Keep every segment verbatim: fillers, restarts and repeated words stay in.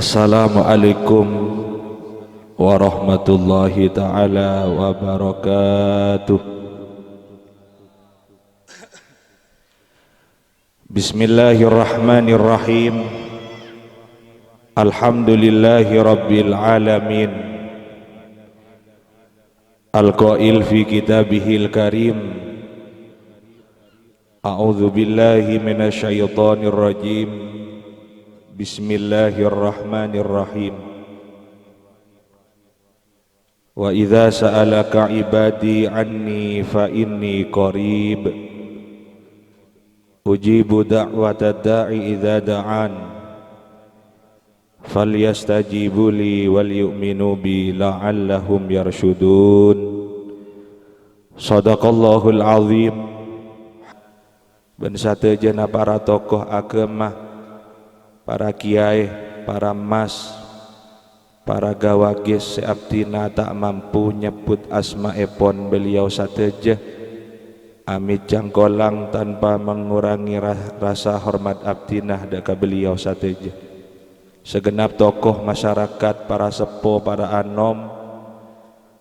Assalamualaikum warahmatullahi taala wabarakatuh. Bismillahirrahmanirrahim. Alhamdulillahi rabbil alamin. Al-qail fi kitabihil karim. A'udzu billahi minasyaitonir rajim. Bismillahirrahmanirrahim. Wa idza sa'alaka ibadi anni fa inni qarib. Ujibu da'watad da'i idza da'an. Falyastajibu li wal yu'minu bi la'allahum yarsyudun. Shadaqallahul azim. Bân sadhâjâna para tokoh aghâma, para kèyaè, para mas, para ghâwâghis sè abdhina ta' mampu nyebbhut asmaèpon beliau sadhâjâ, amèt cangkolang tanpa mengurangi ra-, rasa hormat abdhina dâ' ka beliau sadhâjâ. Sagenap tokoh masyarakat, para seppo, para anom,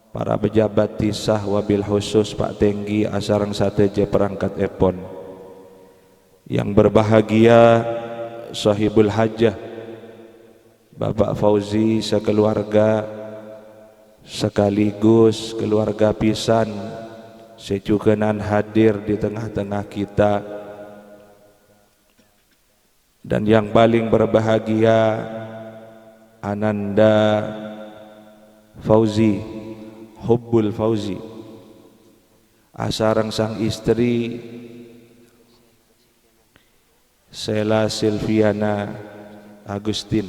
para pejabat dhisa, wabil khusus Pa' Tenggi asareng sadhâjâ parangkatèpon. Yang berbahagia, Sohibul Hajah, Bapak Fauzi sekeluarga, sekaligus keluarga pisan sè jhughânan hadir di tengah-tengah kita. Dan yang paling berbahagia, Ananda Fauzi, Hubbul Fauzi, asareng sang istri, Sela Silviana Agustin.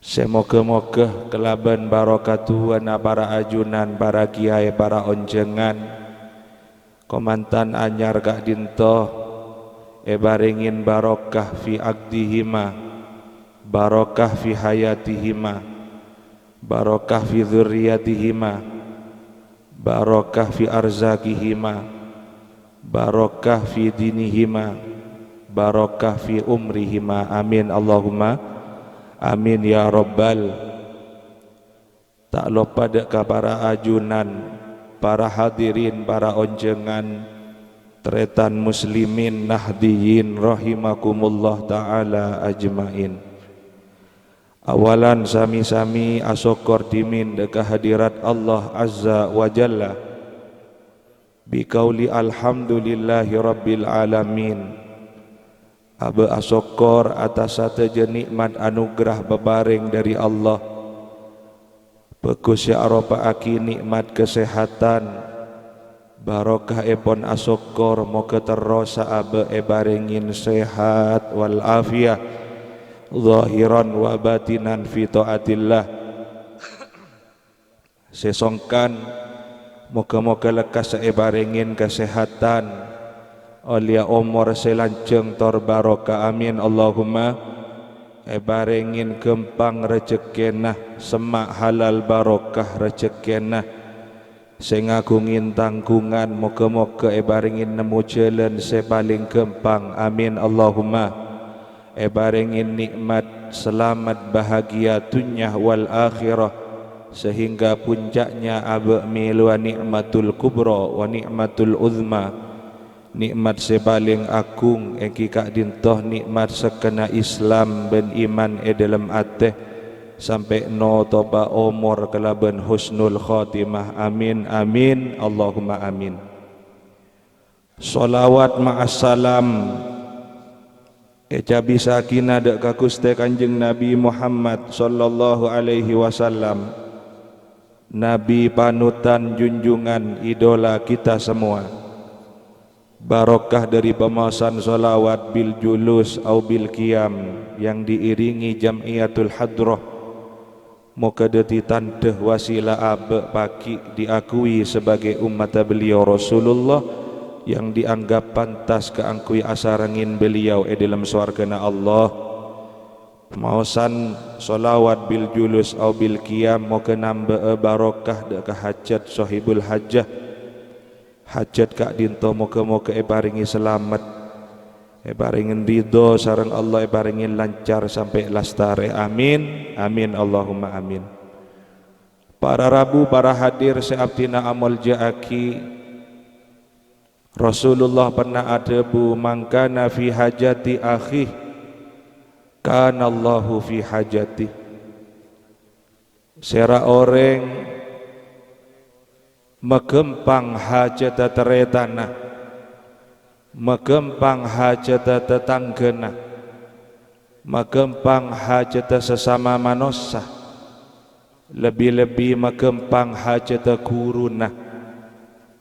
Sè moghâ-moghâ kalabân barokah du'âna para ajunan, para kèyaè, para onjhângan, kamantan anyar ka'dinto èparèngè barokah fi aqdihima, barokah fi hayatihima, barokah fi dzurriyyatihima, barokah fi arzaqihima, barokah fi dinihima, barokah fi umrihima. Amin, Allahumma amin, ya Rabbal. Ta' loppa dâ' ka para ajunan, para hadirin, para onjhângan, tarètan muslimin, nahdliyin, rahimakumullah ta'ala ajma'in. Awalan sami-sami asokkor dhimèn dâ' ka hadirat Allah Azza wa Jalla. Biqauli alhamdulillahi rabbil alamin. Abâ' asokkor atas sadhâjâ nè'mat anugerah paparèng dâri Allah. Bhâghus sè aropa'aghi nè'mat kasèhadhân. Barokahèpon asokkor moghâ terros abâ' èparèngè sehat wal afiyah, zahiran wa batinan fi thaatillah. Sè songkan, moghâ-moghâ lekkas èparèngè kasèhadhân, ollèya omor sè lanjhâng tor barokah. Amin, Allahumma. Èparèngè ghâmpang rejekkèna, semma' halal barokah rejekkèna. Sè ngaghungè tangghungan, moghâ-moghâ èparèngè nemmo jhâlân sè palèng ghâmpang. Amin, Allahumma. Èparèngè nè'mat salamet bahagia dunnya wal akhirah, sehingga puncaknya abâ' mèlowa ni'matul kubra wa ni'matul uzma. Nè'mat sè palèng aghung èngghi ka'dinto nè'mat sekkèna Islam bân iman è dhâlem atè, sampè' notopa omor kalabân husnul khotimah. Amin, amin, Allahumma amin. Shalawat ma'assalam ècabissaghina dâ' ka Ghustè Kanjeng Nabi Muhammad sallallahu alaihi wasallam, Nabi panutan junjungan idola kita semua. Barokah dâri pamaosan shalawat bil julus au bil qiyam yang diiringi jam'iyatul hadrah, moghâ dhâddhi tandhâ wasilah abâ' pagghi' diakui sebagai ummatta beliau Rasulullah yang dianggap pantas kaangghuy asarèngè beliau è dhâlem sowarghâna Allah. Maosan shalawat bil julus au bil qiyam moghâ nambâ'â barokah dâ' ka hajat sohibul hajah. Hajat ka'dinto moghâ-moghâ èparèngè salamet. èparèngè ridho sareng Allah, èparèngè lancar sampè' lastarè. Amin. Amin, Allahumma amin. Para rabu, para hadir sè abdhina amolja'aghi, Rasulullah pernah adhâbu, "Man kana fi hajati akhi, kana Allahu fi hajati." Sèra orèng maghâmpang hajhâddhâ tarètanna, maghâmpang hajhâddhâ tatangghâna, maghâmpang hajhâddhâ sasama manossa, lebbi-lebbi maghâmpang hajhâddhâ ghuruna,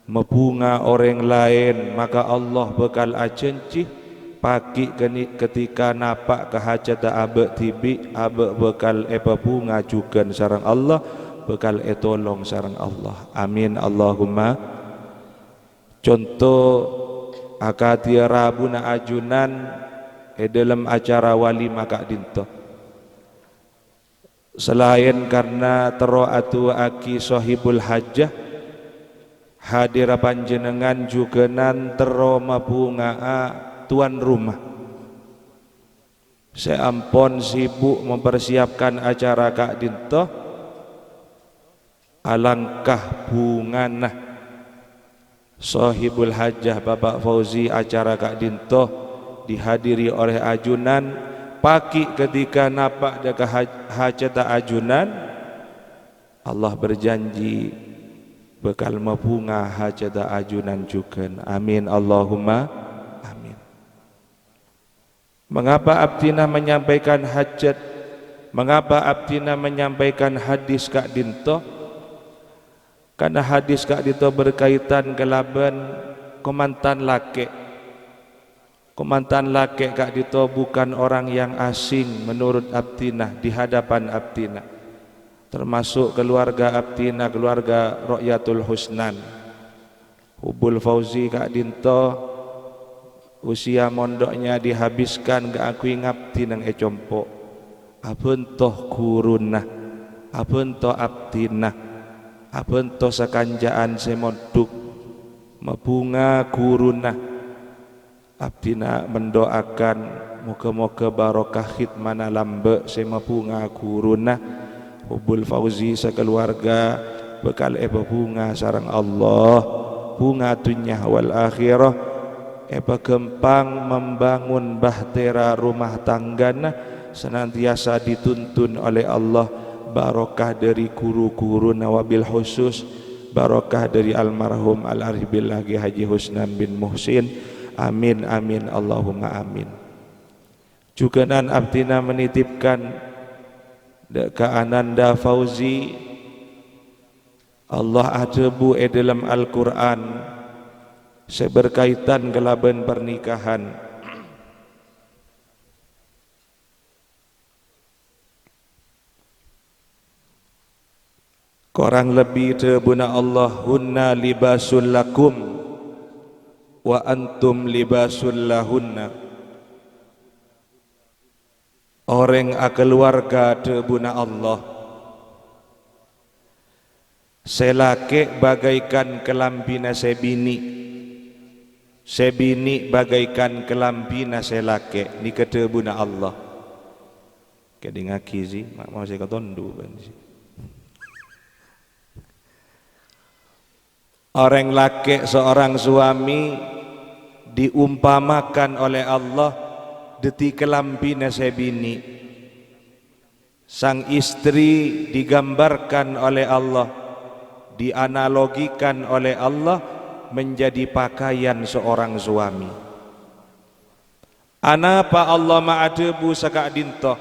mabhunga orèng laèn, maka Allah bhâkal ajhânjhi, paghi' kènè' ketika napa' ka hajhâddhâ abâ' dhibi', abâ' bhâkal èpabhunga jhughân sareng Allah, bhâkal ètolong sareng Allah. Amin, Allahumma. Conto akadhiyâ rabuna ajunan è dhâlem acara walimah ka'dinto. Salaèn karna terro adu'aaghi sohibul hajah, hadirra panjhennengngan jhughânan terro mabhunga'a tuan rumah sè ampon sibuk mempersiapkan acara ka'dinto. Alangkah bhungana sohibul hajah Bapak Fauzi, acara ka'dinto dihadiri oleh ajunan, paghi' ketika napa' dâ' ka haj-, hajhâddhâ ajunan, Allah berjanji bhâkal mabhunga hajhâddhâ ajunan jhughân. Amin, Allahumma amin. Mengapa abdhina menyampaikan hajat? Mengapa abdhina menyampaikan hadis ka'dinto? Karena hadis ka'dinto berkaitan kalabân kamantan lakè'. Kamantan lakè' ka'dinto bukan orang yang asing menurut abdhina, di hadapan abdhina, termasuk keluarga abdhina, keluarga Ru'yatul Husnan. Hubbul Fauzi ka'dinto, usia mondoknya dihabiskan kaangghuy ngabdi neng è compo'. Abhânto ghuruna, abhânto abdhina, abhânto sakancaan sè mondhuk, mabhunga ghuruna. Abdhina mendoakan, moga-moga barokah khidmana lambâ' sè mabhunga ghuruna. Hubbul Fauzi sakaluwarga bhâkal èpabhunga sareng Allah, bhunga dunnya wal akhirah, èpaghâmpang membangun bahtera rumah tanggana, senantiasa dituntun oleh Allah, barokah dhâri ghuru-ghuruna, wabil khusus barokah dhâri almarhum Al-Arif Billah Kiai Haji Husnan bin Muhsin. Amin, amin, Allahumma amin. Jhughânan abdhina menitipkan dâ' ka Ananda Fauzi, Allah adhâbu è dhâlem Al-Qur'an sè berkaitan kalabân pernikahan. Korang lebbi dhâbuna Allah, "Hunna libasul lakum wa antum libasul lahunna." Orèng akaluwarga dhâbuna Allah, sè lakè' bagaikan kalambhina sè binè', sè binè' bagaikan kalambhina sè lakè', nèka dhâbuna Allah. Kèdingngaghi, sè ma' mau sè katondhu, bân, sè. Orèng lakè', seorang suami, diumpamakan oleh Allah dhâddhi kalambhina sè binè'. Sang istri digambarkan oleh Allah, dianalogikan oleh Allah menjadi pakaian seorang suami. Anapa Allah maadhâbu saka'dhinto?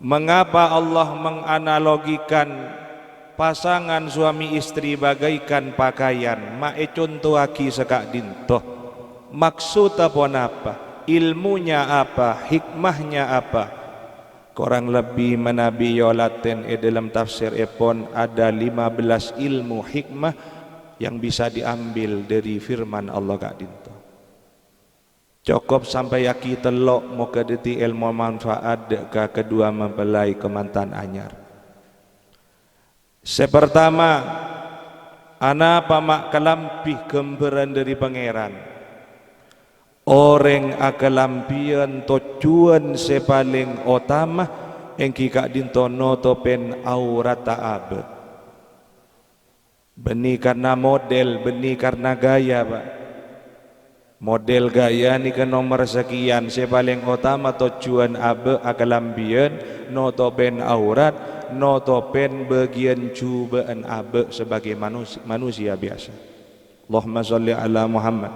Mengapa Allah menganalogikan pasangan suami istri bagaikan pakaian? Maecontowaghi saka'dhinto. Maksudda ponapa? Ilmunya apa? Hikmahnya apa? Korang lebbi manabi yolaten è dâlem tafsirèpon ada lima belas ilmu hikmah yang bisa diambil dari firman Allah ka'dhinto. Cokop sampayaghi tello', moghâ dhâddhi èlmo manfaat dâ' ka kadhuwâ mempelai kamantan anyar. Sè partama, anapa ma' kalambhi ghâmbhârân dhâri Pangèran? Orèng akalambhiyân tojjhuwân sè palèng otama èngghi ka'dinto notobhân aoratta abâ'. Bânnè karna model, bânnè karna gaya, Pa'. Model gaya nèka nomer sakèyan, sè palèng otama tojjhuwân abâ' akalambhiyân, notobhân aorat, notobhân bâgiyân jhubâ'ân abâ' sabâgâi manus-, manusia biyasa. Allahumma shalli ala Muhammad.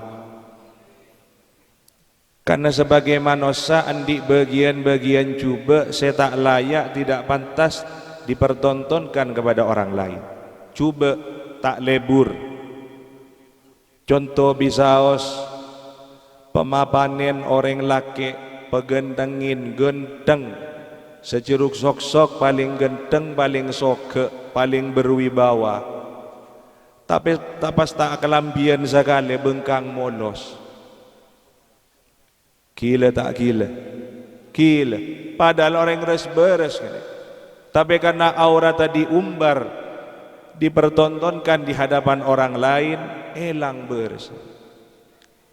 Karna sabâgâi manossa andi' bâgiyân-bâgiyân jhubâ' sè ta' layak, tidak pantas dipertontonkan kepada orang lain. Jhubâ' ta' lebur. Conto bisaos, pamapanèn orèng lakè', paghântengngin ghântheng, sajerruk soksok palèng ghântheng, palèng soghâ', palèng berwibawa. Tapè ta' pas ta' akalambhiyân sakalè bengkang molos. Gila ta' gila? Gila. Padahal orèng res-beres ngènè. Tapè karna aoratta diumbar, dipertontonkan di hadapan orang lain, èlang beres.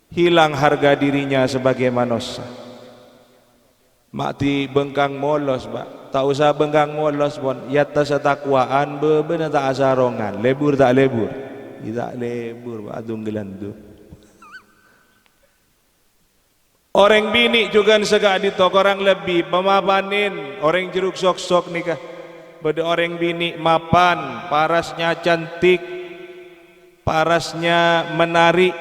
Hilang harga dirinya sebagai manossa. Ma' dibengkang molos, Pa'. Ta' osa bengkang molos, pon. È attassa takwa'an, bâbâna ta' asarongan. Lebur ta' lebur? Iyâ, ta' lebur, Pa'. Adunggelan tu. Orèng binè' jhughân saka'dinto korang lebbi pamapanèn orèng jerruk soksok nèka. Bâdâ orèng binè' mapan, parasnya cantik, parasnya menarik,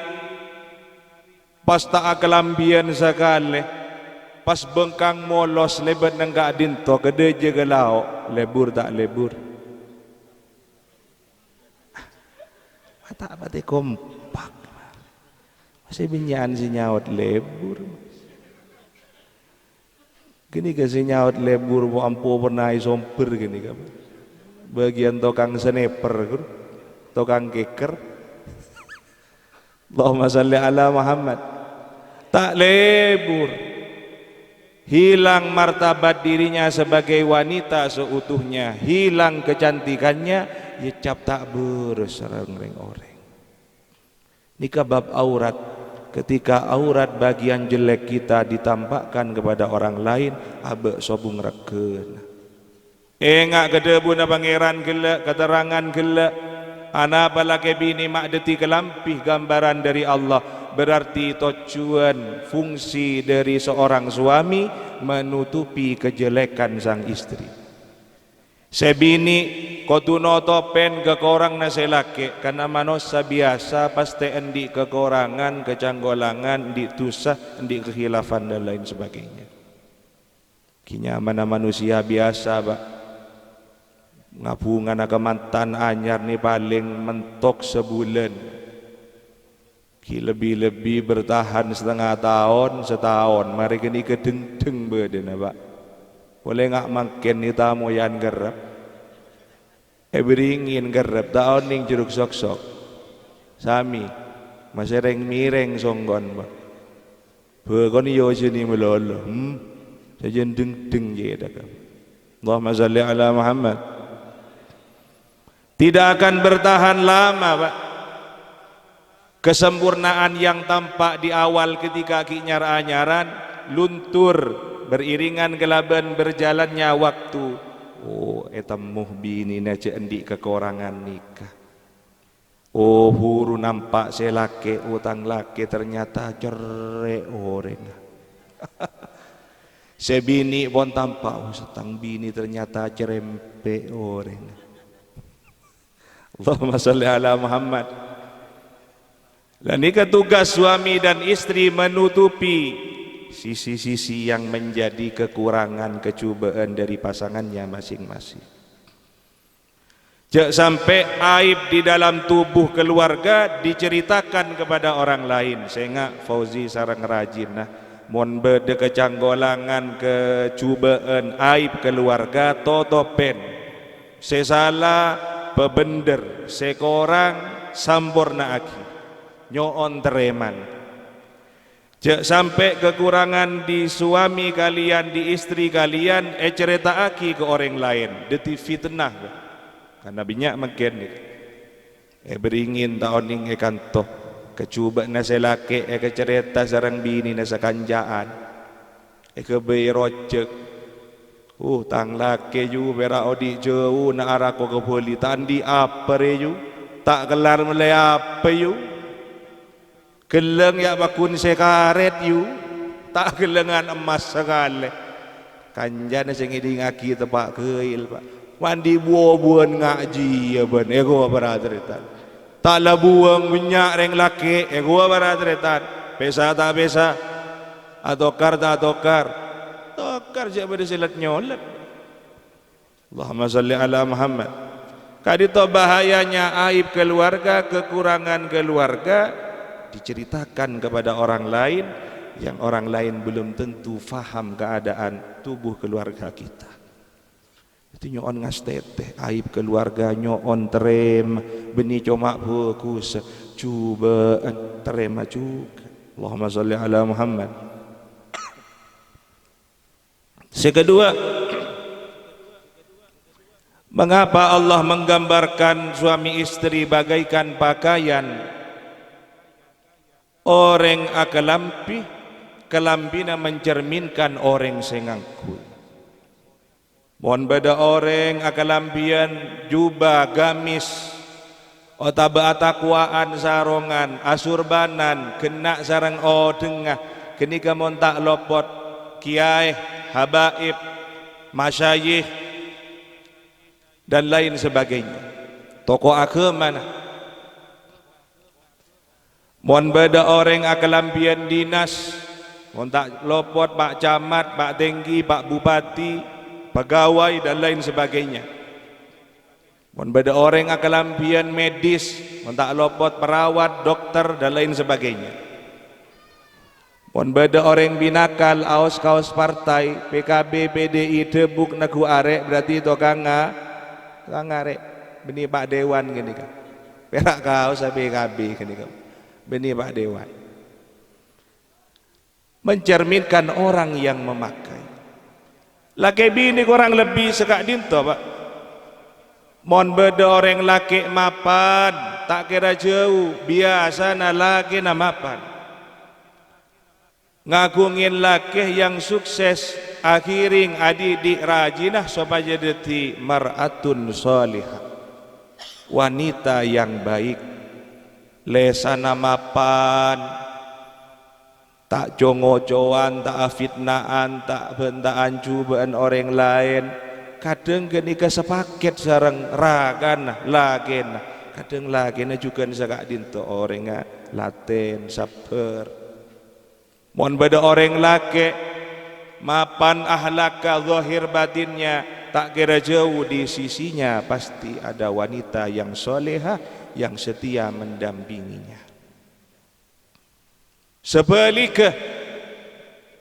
pas ta' akalambhiyân sakalè, pas bengkang molos lèbât neng ka'dinto ka dâjâ ka lao', lebur ta' lebur? Ma' ta' patè kompak. Masè bânnya'an sè nyaot lebur. Ghânèka sè nyaot lebur, bu ampo pernah èsombher ghânèka. Bâgiyân tokang sniper, tokang kicker. Allahumma shalli ala Muhammad. Ta' lebur. Hilang martabat dirinya sebagai wanita seutuhnya, hilang kecantikannya, yâ cap ta' bârâs sareng rèng-orèng. Nèka bab aurat. Ketika aurat bagian jelek kita ditampakkan kepada orang lain, abâ' sobung règhâna. Enga' ka dhâbuna Pangèran ghellâ', katerrangan ghellâ'. Anapa lakè binè ma' dhâddhi kalambhi gambaran dhâri Allah? Berarti tojjhuwân, fungsi dhâri seorang suami menutupi kejelekan sang istri. Sè binè' kodhu notobhân kakoranganna sè lakè', karna manossa biyasa pastè andi' kakorangan, kacangkolangan, andi' dhusa, andi' kekhilafan, dan lain sebagainya. Ghi' nyamana manusia biyasa, Pa'. Ngabungana ka mantan anyar nè palèng mentok sabulân. Ghi' lebbi-lebbi bertahan satengnga taon, sataon, marè ghânèka dhengdheng bâdâna, Pa'. Polè nga' mangkèn ètamoyan kerrep. Èbhâringin kerrep, ta' onèng jerruk soksok. Sami, masè rèng-mèrèng songkon, Pa'. Bâkon èyojhâni malolo. Hmm. Sajân dhengdheng cèthagghâ. Allahumma shalli ala Muhammad. Tidak akan bertahan lama, Pak. Kesempurnaan yang tampak di awal ketika ghi' nyar-anyaran luntur beriringan kalabân berjalannya waktu. Oh, ètemmo binèna jhâ' andi' kakorangan nèka. Oh, buru nampa' sè lakè', oh, tang lakè' ternyata cerrè' orèngnga. Sè binè' pon tampa', oh, tang binè ternyata cerempè' orèngnga. Allahumma shalli ala Muhammad. Lah, nèka tugas suami dan istri menutupi sisi-sisi yang menjadi kekurangan, kecubaan dari pasangannya masing-masing. Jhâ' sampè' aib di dalam tubuh keluarga diceritakan kepada orang lain. Sènga' Fauzi sareng rajina, mon bâdâ kacangkolangan, kecubaan, aib keluarga, totobhân. Sè sala pabhendher, sè korang samporna'aghi. Nyo'on tarèman. Jhâ' sampè' kakorangan di suami kalian, di istri kalian, ècarèta'aghi ka orèng laèn, dhâddhi fitnah. Karna bânnya' mangkèn nèka. Èbhâringin ta' onèng è kanto. Kajhubâ'na sè lakè' èkacarèta sareng binèna sakanca'an. Èghâbây rojhâk. "Uh, tang lakè', yu, pèra' odi' jhâu, na' arako ka Bali. Ta' andi' apa rè, yu. Ta' kellar mellè apa, yu. Ghellâng ya' paggun sè karèt, yu. Ta' ghellângan emmas sakalè." Kancana sè ngèdingngaghi teppa' ghail, Pa'. "Ma' andi' bu-obuwân ngajiyâ bân èkowa para tarètan. Ta' la buwâng bânnya' rèng lakè' èkowa para tarètan. Pèsa ta' pèsa? Atokar ta' atokar?" Tokar, jhâ' bâdâ sè lèt-nyolèt. Allahumma shalli ala Muhammad. Ka'dinto bahayanya aib keluarga, kekurangan keluarga diceritakan kepada orang lain yang orang lain belum tentu faham keadaan tubuh keluarga kita. Dhâddhi nyo'on ngastètè aib keluarga, nyo'on tarèma, bânnè coma bhâghus, jhubâ'ân tarèma jhughân. Allahumma shalli ala Muhammad. Sè kedua, mengapa Allah menggambarkan suami istri bagaikan pakaian? Orèng akalambhi, kalambhina mencerminkan orèng sè ngangghuy. Mon bâdâ orèng akalambhiyân jhubâ, gamis, otabâ atakwa'an sarongan, asurbanan, ghenna' sareng odhângnga, ghânèka mon ta' lopot kèyaè, habaib, masyayikh, dan lain sebagainya. Tokoh aghâmana. Mon bâdâ orèng akalambhiyân dinas, mon ta' lopot Pa' Camat, Pa' Tèngghi, Pa' Bupati, pegawai, dan lain sebagainya. Mon bâdâ orèng akalambhiyân medis, mon ta' lopot perawat, dokter, dan lain sebagainya. Mon bâdâ orèng binakal aos kaos partai, P K B, P D I, dhâbuk, neggu' arè', berarti tokangnga-, tokangnga arè'. Bânnè Pa' Dewan ghânèka. Pèra' kaossa P K B ghânèka. Bânnè Pa' Dewan. Mencerminkan orang yang memakai. Lakè binè korang lebbi saka'dinto, Pa'. Mon bâdâ orèng lakè' mapan, ta' kèra jhâu, biyasana lakèna mapan. Ngaghungè lakè yang sukses, aghirèng adidik rajina sopajâ dhâddhi mar'atun shalihah, wanita yang baik. Lèsanna mapan, ta' co-ngocowan, ta' afitna'an, ta' bhânta'an jhubâ'ân orèng laèn. Kadhâng ghânèka sapakèt sareng rakana, lakèna. Kadhâng lakèna jhughân saka'dinto orèngnga latèn, sabbhâr. Mon bâdâ orèng lakè', mapan ahlakka, zahir batinnya, ta' kèra jhâu di sisinya, pasti ada wanita yang shalihah, yang setia mendampinginya. Sabhâligghâ,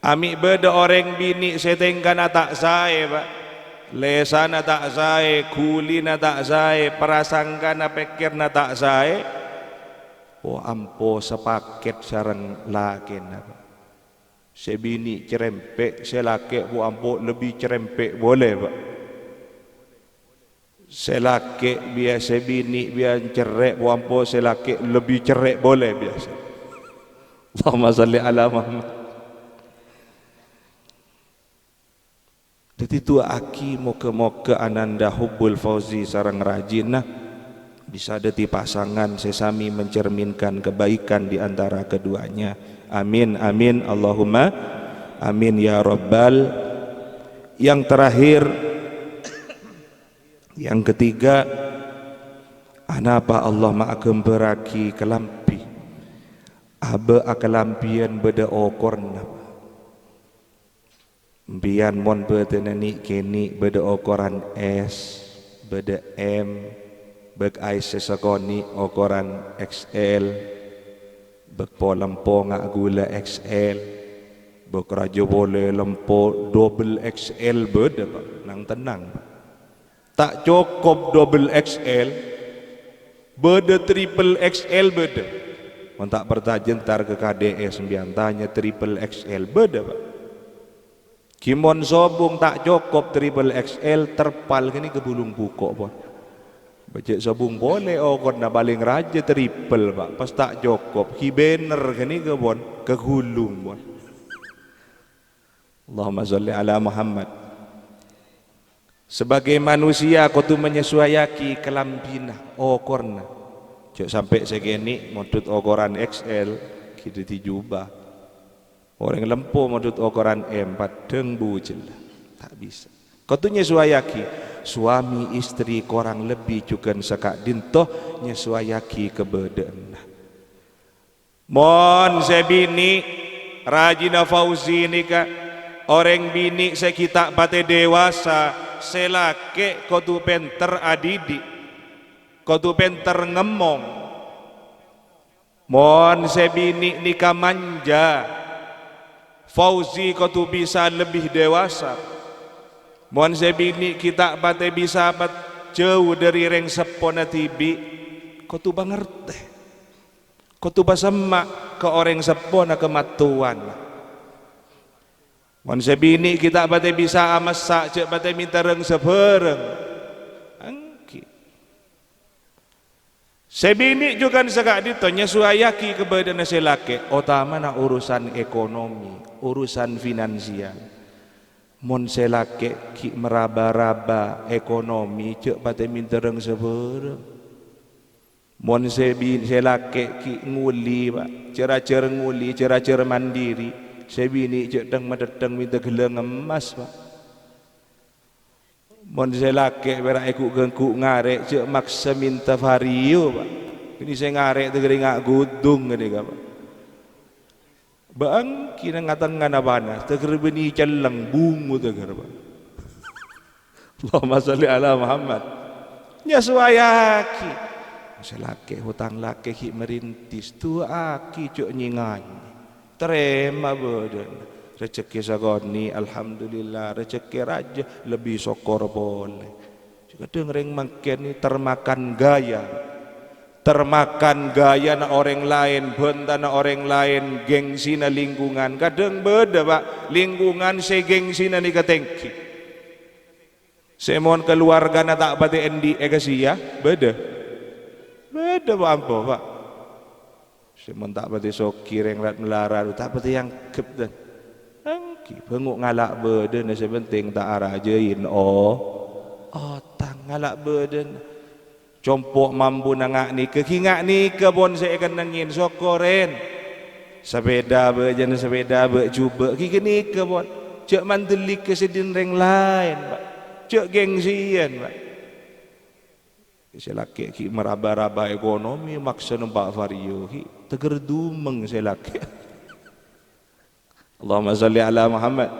amè' bâdâ orèng binè' sè tèngkana ta' saè, Pa'. Lèsanna ta' saè, ghulina ta' saè, prasangkana, pèkkèrna ta' saè, po ampo sapakèt sareng lakèna, Pa'. Sè binè' cerrèmpè', sè lakè' po ampo lebbi cerrèmpè' polè, Pa'. Sè lakè' biyasa, binè' biyasa cerrè', po ampo sè lakè' lebbi cerrè' polè biyasa. Allahumma shalli ala Muhammad. Dhâddhi, du'aaghi moghâ-moghâ ananda Hubbul Fauzi sareng rajina bisa dhâddhi pasangan sè samè mencerminkan kebaikan di antara keduanya. Amin, amin, Allahumma amin ya Rabbal. Yang terakhir, yang ketiga, anapa Allah ma' aghâmbhârraghi kalambhi? Abâ' akalambhiyân bâdâ okorna. Empèyan mon bâdâna nè'-kènè' bâdâ okoran S, bâdâ M, bâk ais sè sakonè' okoran X L, bâk po-lempo nga' ghulâ X L, bâk rajâ polè lempo double X L bâdâ, Pa'. Nang-tennang, Pa'. Ta' cokop double X L, bâdâ triple X L bâdâ. Mon ta' parcajâ, entar ka K D S sampèyan tanya, triple X L bâdâ, Pa'. Ghi mon sobung ta' cokop triple X L, terpal ghânèka bulung bhuko', pon. Bâjâ' sobung polè okorna palèng rajâ tripel, Pak. Pas ta' cokop, ghi' bânner ghânèka, pon, kaghulung, pon. Allahumma sholli ala Muhammad. Sabâgâi manusia kodhu manyesowayaghi kalambhina, okorna. Jhâ' sampè' sè kènè' modhut okoran X L, ghi' dhâddhi jubah. Orèng lempo modhut okoran M, paddhâng bujella. Ta' bisa. Kodhu nyesowayaghi. Suami istri korang lebbi jhughân saka'dinto nyesowayaghi kabâdâ'ânna. Mon sè binè', rajina Fauzi nèka, orèng binè' sè ghi' ta' patè dewasa, sè lakè' kodhu pènter adhidhi', kodhu pènter ngemmong. Mon sè binè' nèka manja, Fauzi kodhu bisa lebbi dewasa. Mon sè binè' ghi' ta' patè bisa pat-, jhâu dhâri rèng seppona dhibi', kodhu pangartè. Kodhu pasemma' ka orèng seppona kamattowan. Mon sè binè' ghi' ta' patè bisa amassa', jhâ' patè mènta reng-sabhâreng. Èngghi. Sè binè' jhughân saka'dinto nyesowayaghi kabâdâ'ânna sè lakè', otamana urusan ekonomi, urusan finansial. Mon sè lakè' ghi' marabâ-rabâ ekonomi, jhâ' patè mènta reng-sabhâreng. Mon sè bi-, sè lakè' ghi' ngolè, Pak, jhâr-ajhâr ngolè, jhâr-ajhâr mandiri, sè binè' jhâ' dhâng-maddhâng mènta ghellâng emmas, Pak. Mon sè lakè' pèra' èghu'-ghânggu' ngarè', jhâ' maksa mènta vario, Pak. Kènè' sè ngarè' tèghâr nga' ghudung ghânèka, Pak. Bâ'ân kènè' nga-tengngana panas, tèghâr bânnè cellèng, bungo tèghâr, Pak. Allahumma sholli ala Muhammad. Nyesowayaghi. Sè lakè', hutang lakè' ghi' marintis, du'aaghi jhâ' nyè-nganyè. Tarèma bâdâna. Rejhekkè sakonè', alhamdulillah. Rejhekkè rajâ, lebbi sokkor polè. Kadhâng rèng mangkèn nè termakan gaya. Termakan gayana orèng laèn, bhântana orèng laèn, gengsina lingkungan. Kadhâng bâdâ, Pak, lingkungan sè gengsina nèka tèngghi. Sè mon kaluwargana ta' patè andi' èkasèya, bâdâ. Bâdâ, Pak, ampo, Pak. Sè mon ta' patè soghi rèng rat-malarat, ta' patè èangghep, tan. Èngghi, bângo' ngala' bâdâna, sè pentèng ta' arajâi, o-, otang, ngala' bâdâna. Compo' mampona nga' nèka, ghi nga' nèka pon sè èkennengngè, sokkorè. Sapèda bâ', jhâna sapèda bâ', jhubâ', ghi ghânèka pon. Jhâ' mandellika sè dhin rèng laèn, Pak. Jhâ' gengsiyân, Pak. Sè lakè' ghi' marabâ-rabâ ekonomi, maksa nompa' vario, ghi' tèghâr dumeng sè lakè'. Allahumma sholli ala Muhammad.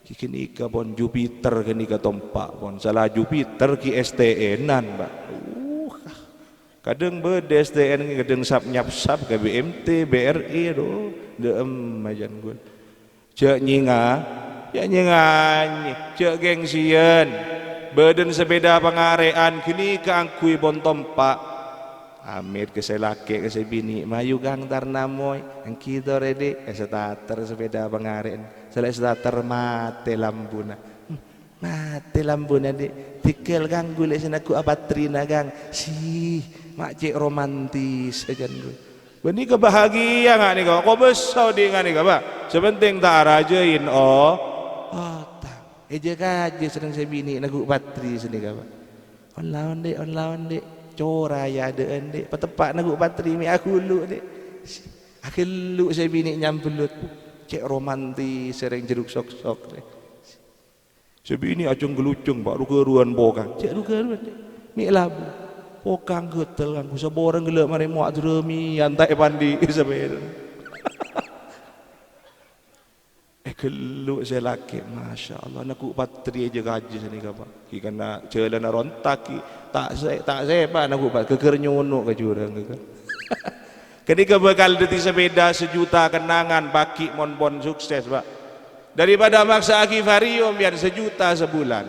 Ghi ghânèka pon Jupiter ghânèka tompa' pon. Sala Jupiter ghi' S T N-an, Pak. Uh, kadhâng bâdâ S T N, kadhâng sap-nyapsap ka B M T, B R I, aduh, dâ'emma jhân ghun. Jhâ' nyènga-, jhâ' nyènganyè, jhâ' gengsiyân. Bâdâna sapèda pangarè'an ghânèka angghuy pon tompa'. Amèt ka sè lakè', ka sè binè', "Mayu, Kang, tar namoy." "Èngghi torè, Dik." Èstarter sapèda pangarè'an. Sala èstarter, matè lambuna. "Hmm, matè lambuna, Dik. Dhigghâl, Kang, ghulâ sè nagghu'â patrina, Kang." Sih, ma' cè' romantis, jhân ghun. Bânnè kabahagiyâ nga' nèka, kobâsa odi' nga' nèka, Pak. Sè pentèng ta' arajâi, o-, otang. Èjâ-kajâ sareng sè binè' nagghu' patri sanèka, Pak. "On-laon, Dik, on-laon, Dik. Cora ya adâ'ân, Dik. Pateppa' nagghu' patri mè' aghulu', Dik." Aghâllu' sè binè' nyambellut. Cè' romantis sareng jeruk sok-sok, Dik. Sè binè' ajhâng-ghâlujhâng, Pak, ru-ghâruwân pokang. Jhâ' ru-ghâruwân, Dik. Mè' labu. Pokang ghâtel ngangghu saporang ghellâ' marè mowa' dârâmèyan, ta' èpandi'i sapèdana. Èghellu' sè lakè', masyaallah, nagghu' patri èjâ-kajâ sanèka, Pak. Ghi' kèng jhâlânna rontak, ghi' ta' sè-, ta' sèpa' nagghu' pat-, ghâgghâr nyono' ka jhurâng, ghâgghâr. Ghânèka bhâkal dhâddhi sapèda sajuta kenangan, pagghi' mon pon sukses, Pak. Daripada maksa'aghi vario mbiyan sajuta sabulan.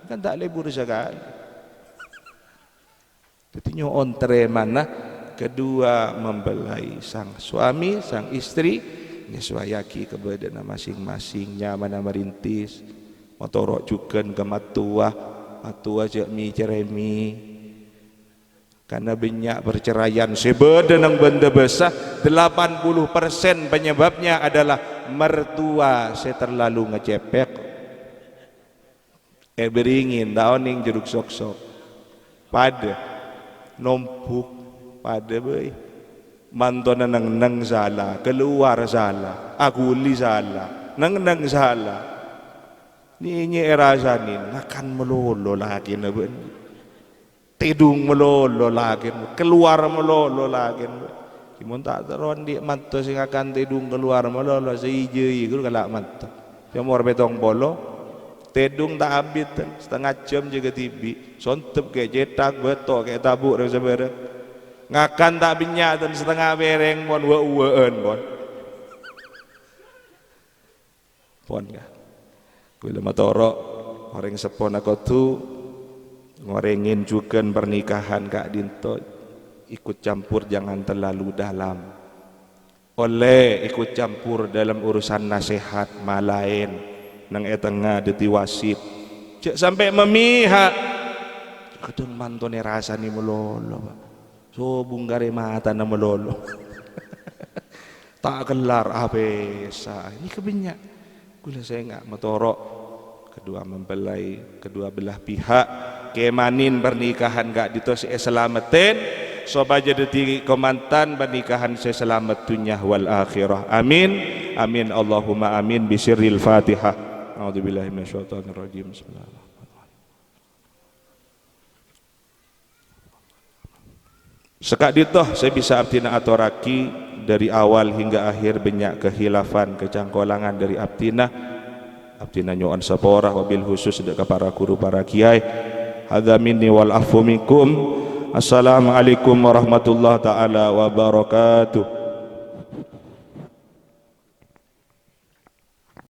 Kan ta' lebur sakalè. Dhâddhi nyo'on tarèmana. Kedua mempelai sang suami, sang istri, nyesowayaghi kabâdâ'ânna masing-masing, nyamana marintis, matoro' jhughân ka mattowa. Matowa jhâ' mi-, cerrèmi. Karena banyak perceraian sè bâdâ neng bândhâ bâsa, delapan puluh persen penyebabnya adalah mertua sè terlalu ngecèpèk. Èbâringè, ta' onèng jhâruk soksok. Padâ. Nombhuk. Padâ bhâi. Mantona neng-neng sala, kalowar sala, aghuli sala, neng-neng sala. Nènè èrasanè, ngakan malolo lakèna bân. Tèdung malolo lakèna, kalowar malolo lakèna. Coma ta' terro andi' manto sè ngakan tèdung kalowar malolo, sè ijâ-ijâ ghuru kala' manto. Sè omor pèttong polo, tèdung ta' abit, satengnga jhâm jâgâ dhibi', sontep kè cèthak, bâto kè tabu' rè sabârâng. Ngakan ta' bânnya', ten satengnga pèrèng pon, wâ'-uwâ'ân pon. Pon, ka. Kaulâ matoro', orèng seppona kodhu ngorèngè jhughân pernikahan ka'dinto, ikut campur jangan terlalu dalam. Ollè ikut campur dalam urusan nasehat malaèn, neng è tengnga dhâddhi wasit. Jhâ' sampè' memihak. Kadhâng mantona èrasanè malolo, Pak. Sobung karè matana malolo. Ta' kellar apèsa. Nèka bânnya'. Kaulâ sènga' matoro' kedua mempelai, kedua belah pihak, kèmanè pernikahan ka'dinto sè èsalameddhin, sopajâ dhâddhi kamantan pernikahan sè salamet dhunnya wal akhirah. Amin. Amin. Allahumma amin. Bisirril Fatihah. A'udzubillahi minasyaitonirrajim. Bismillahirrahmanirrahim. Saka'dinto sè bisa abdhina atorraghi, dhâri awal hingga akhir bânnya' kekhilafan, kacangkolangan dhâri abdhina. Abdhina nyo'on sapora, wabil khusus dâ' ka para ghuru, para kiai. Hadza minni wal afwu minkum. Assalamualaikum warahmatullahi ta'ala wabarakatuh.